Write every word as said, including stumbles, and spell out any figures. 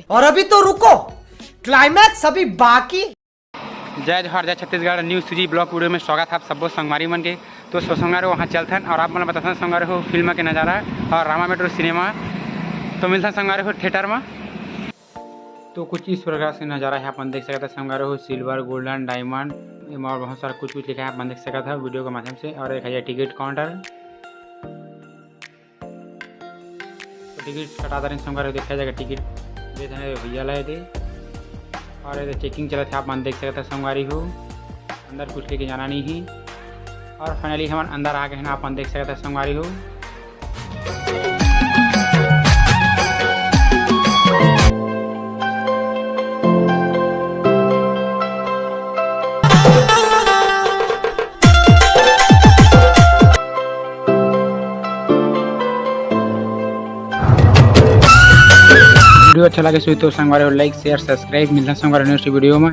और अभी तो रुको, क्लाइमैक्स अभी बाकी। जय जोहार, जय छत्तीसगढ़। न्यू सूजी ब्लॉग वीडियो में स्वागत है आप सब्बो संगवारी मन के। तो सो संगवारी हो, वहाँ चलथन और आप मन ला बताथन संगवारी हो फिल्म के नज़ारा और रामा मेट्रो सिनेमा। तो मिलथन संगवारी हो थिएटर में। तो कुछ इस प्रकार से नज़ारा है, अपन देख सकत है संगवारी हो, सिल्वर, गोल्डन, डायमंड, एमा और बहुत सारा कुछ कुछ लिखा है, अपन देख सकत है वीडियो के माध्यम से। और एक है ये टिकट काउंटर, तो टिकट कटा दारेन संगवारी हो, देखा जाएगा टिकट देत हन भैया ला एदे। और एदे चेकिंग चलत है, आप मन देख सकत है संगवारी हो, अंदर कुछ लेके जाना नहीं है। और फाइनली हमन अंदर आ गए हैं, आप मन देख सकत है संगवारी हो। वीडियो अच्छा लगे तो संगवारी हो लाइक, शेयर, सब्सक्राइब। मिलना संगवारी नेक्स्ट वीडियो में।